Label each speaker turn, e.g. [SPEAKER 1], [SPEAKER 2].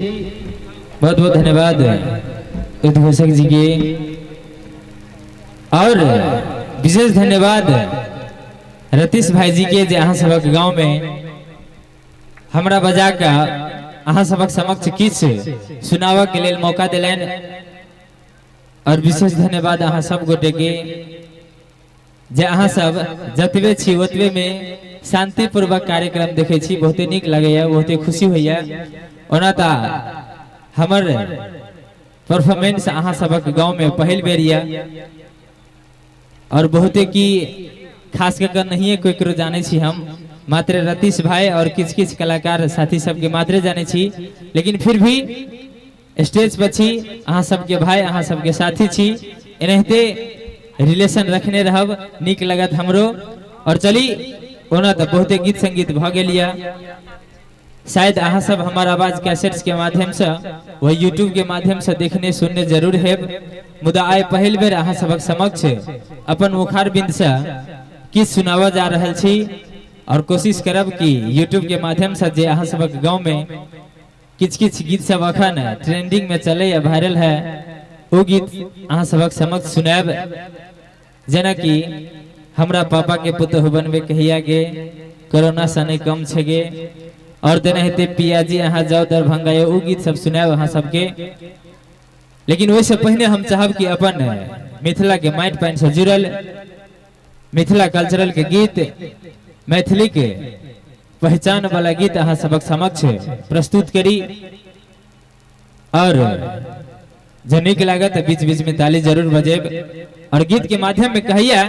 [SPEAKER 1] बहुत बहुत धन्यवाद उद्घोषक जी के और विशेष धन्यवाद रतीश भाई जी के जे अहाँ सबक गांव में हमरा बजा के अहाँ सबक समक्ष किछु सुनाबऽ के लेल मौका देलनि और विशेष धन्यवाद अहाँ सब गोटे के जे अहाँ सब जतबे छी ओतबे में शांतिपूर्वक कार्यक्रम देखै छी। बहुते नीक लगैया, बहुते खुशी होइया। ओना तऽ हमर परफॉर्मेंस अहाँ सबक गांव में पहिल बेर यऽ और बहुते की खास कऽ के नहिए केकरो जानै छी हम, मात्र रतीश भाई और किछु किछु कलाकार साथी सबके मात्रे जानै छी, लेकिन फिर भी स्टेज पर छी अहाँ सबके भाई, अहाँ सबके साथी छी, एनाहिते रिलेशन रखने रहब, नीक लगत हमरो। और चली ओना तऽ बहुते गीत संगीत भऽ गेल यऽ, शायद अहाँ सब हमर आवाज कैसेट्स के माध्यम से व यूट्यूब के माध्यम से देखने सुनने जरूर हेब, मुदा आइ पहिल बेर अहाँ सबक समक्ष अपन मुखारबिंद से किछु सुनाबऽ जा रहल छी और कोशिश करब कि यूट्यूब के माध्यम से जे अहाँ सबक गाँव में किछु किछु गीत सब अखन ट्रेंडिंग में चले या वायरल है ओ गीत अहाँ सबक समक्ष सुनायब। जेनाकि हमरा पापा के पुतोहु बनबे कहिया गे, कोरोना से नहीं कम छे गे, और तेनाहिते पियाजी अहाँ जाओ दरभंगा, यो ओ गीत सब सुनायब अहाँ सबके। लेकिन ओहिसँ पहिने हम चाहब कि अपन मिथिला के माटि पानि से जुड़ल मिथिला कल्चरल के गीत, मैथिली के पहचान वाला गीत अहाँ सबक समक्ष प्रस्तुत करी और जे नीक लागत बीच बीच में ताली जरूर बजेब और गीत के माध्यम में कहिया।